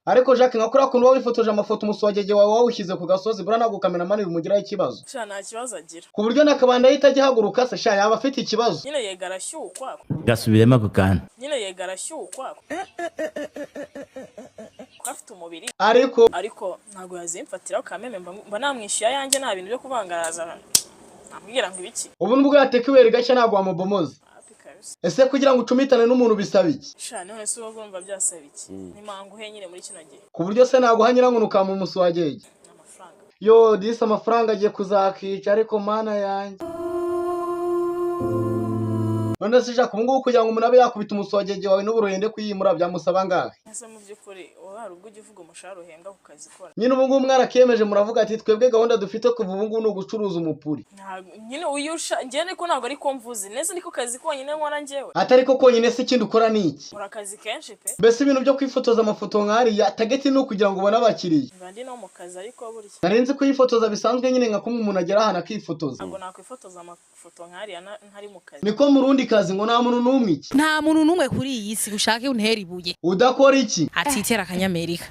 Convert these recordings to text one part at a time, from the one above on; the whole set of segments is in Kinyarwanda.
Ariko Jacques, nka kuriya kuntu uba wifotoje amafoto, umusogege wawe wawushyize ku gasozi, buriya ntabwo cameraman bimugiraho ikibazo? Sha, nta kibazo agira. Ku buryo n'akabanda ahita agihaguruka se? Sha, yaba afite ikibazo. Nyine yega arashyukwa. Gasubiremo ako kantu. Nyine yega arashyukwa kuko afite umubiri. Ariko Ariko ntabwo yazimfatiraho kameme, mba namwishyuye ayanjye, nta bintu byo kuvangaraza ambwira ngo ibiki. Ubu nubwo yateka ibuye rigashya ntabwo wamubomoza? Hapi kabisa. Ese kugira ngo ucumitane n'umuntu bisaba iki? Sha, none se uba urumva byasaba iki? Ni manguhe nyine muri kino gihe. Ku buryo se naguha nyirankuno ukampa umuswagege? Ni amafaranga. Yo disi, amafaranga agiye kuzakica, ariko Mana yanjye! None se Jacques, ubu ngubu kugira ngo umuntu abe yakubita umuswagege wawe n'uburuhende kuyimura byamusaba angahe? Ese mu by'ukuri wowe hari ubwo ujya uvuga umushahara uhembwa ku kazi ukora? Nyine ubu ngubu mwarakiyemeje, muravuga ati: "Twebwe gahunda dufite kuva ubu ngubu ni ugucuruza umupuri." Ntabwo nyine uyusha njyewe, niko ntabwo ariko mvuze neza, niko kazi konyine nkora njyewe. Atari ko konyine se, ikindi ukora ni iki? Nkora akazi kenshi pe. Mbese ibintu byo kwifotoza amafoto nk'ariya, target ni ukugira ngo ubone abakiriya? Mba ndi no mu kazi ariko burya. Nari nzi kuyifotoza bisanzwe nyine, nka kumwe umuntu agera ahantu akifotoza. Ntabwo nakwifotoza amafoto nk'ariya ntari mu kazi. Niko murundi kazi, ngo nta muntu n'umwe iki? Nta muntu n'umwe kuri iyi si, ushake untera ibuye, Udakora iki? atitera akanyamerika.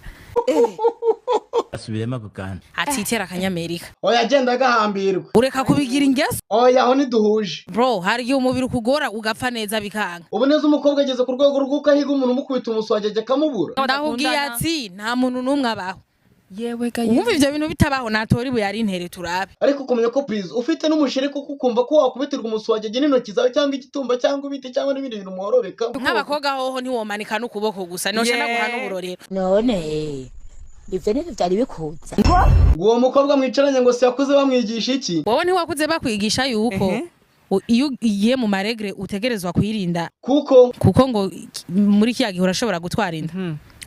Gasubiremo ako kantu. Atitera akanyamerika. Oya, agenda agahambirwa. Ureka kubigira ingeso. Oya, aho ntiduhuje. Bro, hari igihe umubiri ukugora ugapfa neza bikanga. Ubu neza umukobwa ageze ku rwego rw'uko ahiga umuntu umukubita umuswagege akamubura. Ndakubwiye ati nta muntu n'umwe abaho. Yewe ga! Wumva ivyo bintu bitabaho, natora ibuye ari intere turabe. Ariko kumenya ko please ufite n'umusheri, kuko ukumva ko wakubitirwa umuswagege n'intoki zawe cyangwa igitumba cyangwa ibiti cyangwa n'ibindi bintu muhorobeka. Nk'abakobwa hoho ntiwomanika n'ukuboko gusa, nosha naguha n'uburorero. None ivyo nivyo vyari bikuza? Ngo uwo mukobwa mwicaranye ngo si yakuze bamwigisha iki? Wowe ntiwakuze bakwigisha yuko iyo ugiye mu ma règles utegerezwa kwirinda? Kuko Kuko ngo muri kiya gihe urashobora gutwara inda.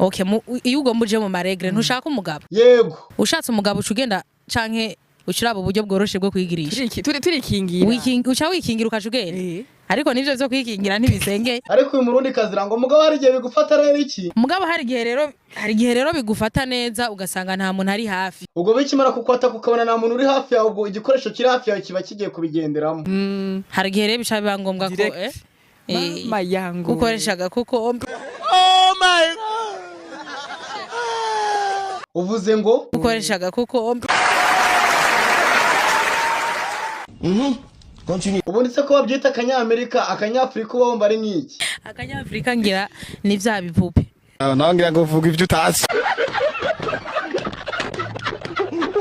Okay, iyo ugomba uje mu ma règles ntushaka umugabo? Yego. Ushatse umugabo uca ugenda canke uca uraba uburyo bworoshe bwo kwigirisha. Turikingira. Uca wikingira ukaca ugenda. Ariko nivyo vyo kwikingira ntibisengeye. Ariko uyu murundi kazira ngo mugabo hari igihe bigufata rero iki? Mugabo hari igihe rero bigufata neza ugasanga nta muntu ari hafi. Ubwo bikimara kukwata ukabona nta muntu uri hafi yawe, ubwo igikoresho kiri hafi yawe kiba kigiye kubigenderamo. Hari igihe rero bica biba ngombwa ko Direct. Mama yangu! Ukoresha agakukombe. Uvuze ngo? Ukoresha agakukombe. Ubundi se ko babyita akanyamerika, akanyafurika uba wumva ari nk'iki? Akanyafurika ngira ni vya bipupe. Nawe ngo uvuga ibyo utazi.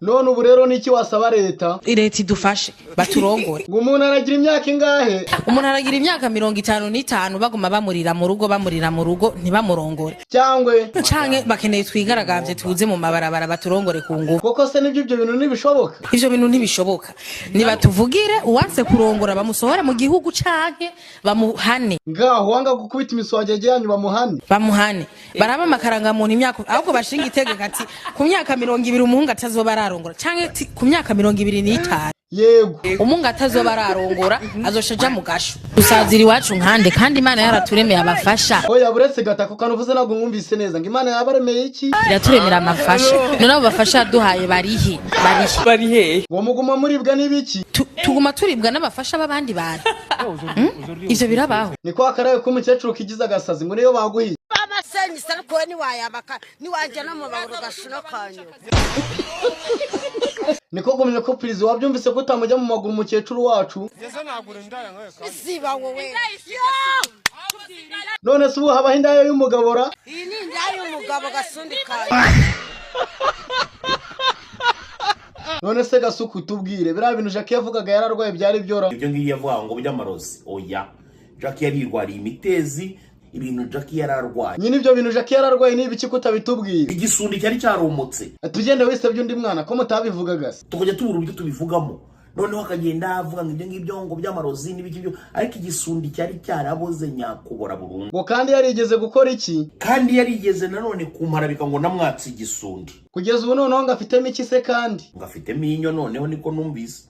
None ubu rero niki wasaba leta? Leta idufashe baturongore. Ngo umuntu aragira imyaka ingahe? Umuntu aragira imyaka 55 baguma bamurira mu rugo, bamurira mu rugo, ntibamurongore. Cyangwe? Canke bakeneye twigaragambye, tuze mu mabarabara baturongore ku ngufu. Koko se nibyo, ibyo bintu ntibishoboka? Ivyo bintu ntibishoboka. Nibatuvugire, uwanse kurongora bamusohore mu gihugu canke bamuhane. Ngaho wanga gukubita imiswagege yanyu bamuhane. Bamuhane, baraba amakarangamuntu imyaka, ahubwo bashinga itegeko ati ku myaka 20 umuhungu atazoba ararongora, canke ku myaka 25. Umuhungu atazoba ararongora azosha aja mu gasho. Dusazira iwacu nkande kandi Imana yaraturemeye abafasha? Oya, buretse gatako kantu uvuze ntabwo mwumvise neza. Ngo Imana yabaremeye iki? Iraturemera amafasha. None abo bafasha yaduhaye barihe? Barihe? Bari hehe? Ngo muguma muribwa n'ibiki? Tuguma turibwa n'abafasha b'abandi bantu. Ivyo birabaho. Niko akaraye k'umukecuru kigize agasazi, ngo niyo baguhiye. Abasenyi ariko ntiwayabaka ntiwajya no mu maguru gashino kanyu. Niko kumenya ko purizi wabyumvise ko utamujya mu maguru umukecuru wacu. Ziba wowe! None se ubu habaho indaya y'umugabo ra? Iyi ni indaya y'umugabo, gasundi kanyu. None se Gasuku, tubwire, biriya bintu Jacques yavugaga yararwaye byari byora? Ibyo ngibyo yavuga ngo by'amarozi, oya, Jackie yarirwariye imitezi. Ibintu Jackie yararwaye. Nyine ibyo bintu Jacques yararwaye ni ibiki ko utabitubwira? Igisundi cyari cyaromotse. Tugende wisebye undi mwana ko mutabivugaga se? Tukajya tubura uburyo tubivugamo, noneho akagenda avuga ngo ibyo ngibyo ngo by'amarozi n'ibiki byo, ariko igisundi cyari cyaraboze nyakubora burundu. Ngo kandi yarigeze gukora iki? Kandi yarigeze nanone kumparabika ngo namwatse igisundi. Kugeza ubu noneho ngo afitemo iki se kandi? Ngo afitemo inyo noneho, niko numvise.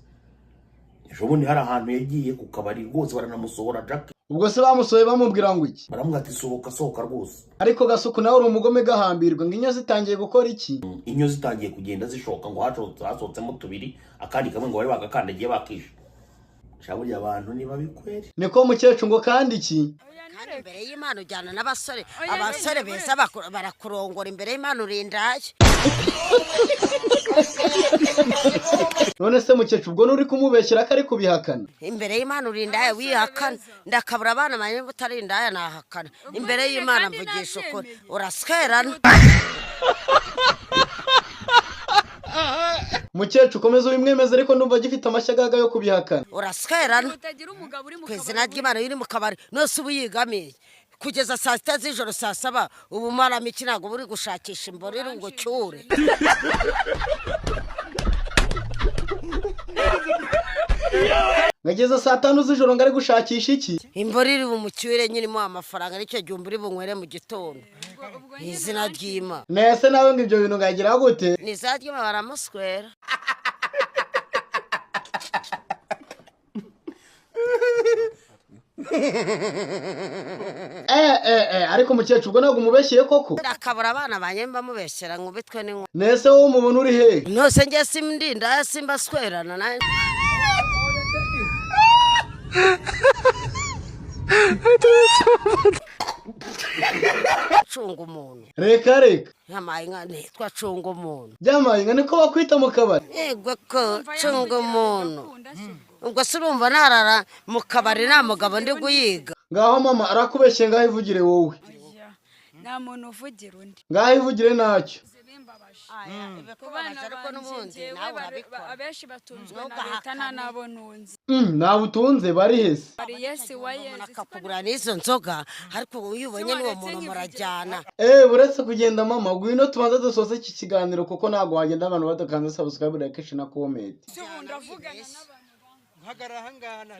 Ejo bundi hari ahantu yagiye ku kabari rwose baranamusohora Jackie. Ubwo se bamusohoye bamubwira ngo iki? Baramubwira ati: "Sohoka, sohoka rwose." Ariko Gasuku, nawe uri umugome gahambirwa. Ngo inyo zitangiye gukora iki? Inyo zitangiye kugenda zishoka, ngo hasohotsemo tubiri, akandi kamwe ngo bari bagakandagiye bakishe. Burya abantu niba bikweri. Niko mukecuru, ngo kandi iki? Kandi imbere y'Imana ujyana n'abasore, abasore beza barakurongora. Imbere y'Imana uri indaya. None se mukecuru, ubwo nturi kumubeshyera ko ari kubihakana? Imbere y'Imana uri indaya, wihakana. Ndakabura abana banjye, niba utari indaya nahakana. Imbere y'Imana mvugisha ukuri, uraswerana. Mukecuru, ukomeze ubimwemeze, ariko ndumva agifite amashyagaga yo kubihakana. Uraswerana. Utagira umugabo uri mu Ku izina ry'Imana, uri mu kabari nose uba uyigamiye kugeza saa 6 z'ijoro, saa 7, ubu umaramo iki? Ntabwo uba uri gushakisha imborere ngo cyure? Ngageze saa 5 z'ijoro ngo ari gushakisha iki? Imboro iri bumucyure nyine, imuha amafaranga, nicyo gihumbi uri bunywere mu gitondo. Ni izina ry'Imana. Nese nawe ngo ibyo bintu ngagira gute? Ni izina ry'Imana, baramuswera. Eh eh eh, ariko mukecuru, ubwo ntabwo umubeshyeye koko? Ndakabura abana banjye, mbamubeshyera nkubitwe n'inkuba. Nese wowe umubona uri hehe? Nose njye simndi indaya, simbaswerana nanjye. Cunga umuntu. Reka reka. Nkamaye inka nitwa cunga umuntu. Byamaye nka niko bakwita mu kabari? Yego ko cunga umuntu. Ubwo se urumva narara mu kabari nta mugabo ndi guyiga? Ngaho mama arakubeshye, ngaho ivugire wowe. Nta muntu uvugira undi. Ngaho ivugire ntacyo. Ku bana Ariko n'ubundi banjye nawe njyewe urabikora. abenshi batunzwe na leta, nta nabo ntunze. Ntawe utunze, bari hese? Bari yesi wa yesi. Akakugura n'izo nzoga, ariko iyo ubonye n'uwo muntu murajyana. Eh, uretse kugenda mama, ngwino tubanze dusoze iki kiganiro, kuko ntabwo wagenda abantu badakanze subscribe, like na comment. Ndavugana n'abantu.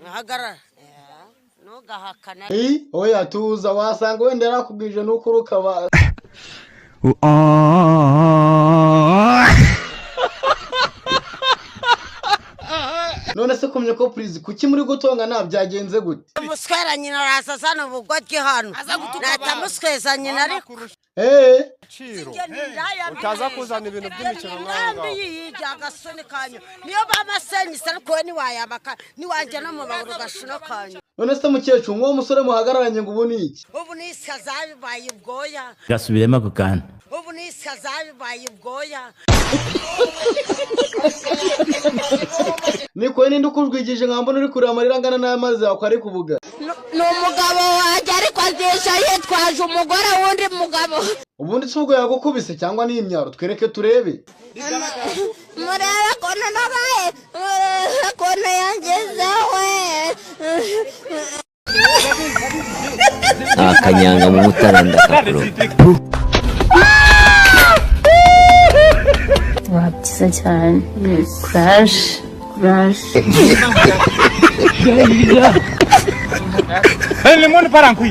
Nkahagarara, ntugahakane. Eh, oya tuza, wasanga wenda yarakubwije n'ukuri ukaba None se kumye ko please, kuki muri gutongana, byagenze gute? Umuswera nyina araza azana ubugoryi hano, natamusweza nyina ariko. Eh. Utaza kuzana ibintu by'imikino nk'aho Inkambi yiyijya agasoni kanyu, niyo bamasenyise, ariko wowe ntiwayamaka, ntiwajya no mu maguru gashino kanyu. None se mukecuru, nk'uwo musore muhagararanye ngo ubu ni iki? Ubu n'isya zabibaye ubwoya. Gasubiremo ako kantu. Ubu n'isya zabibaye ubwoya. Niko ninde ukujwigije nka mbona uri kureba amarira angana n'amazi yawe ari kubuga? Ni umugabo wanjye, ariko azisha yitwaje umugore w'undi mugabo. Ubundi si ubwo yagukubise cyangwa ni imyaro? Twereke turebe. Murebe ukuntu nabaye, murebe ukuntu yangezeho. Akanyanga mu mutara ndakakuroga. Wa byiza cyane, kuraje kuraje. Limoni parankwi.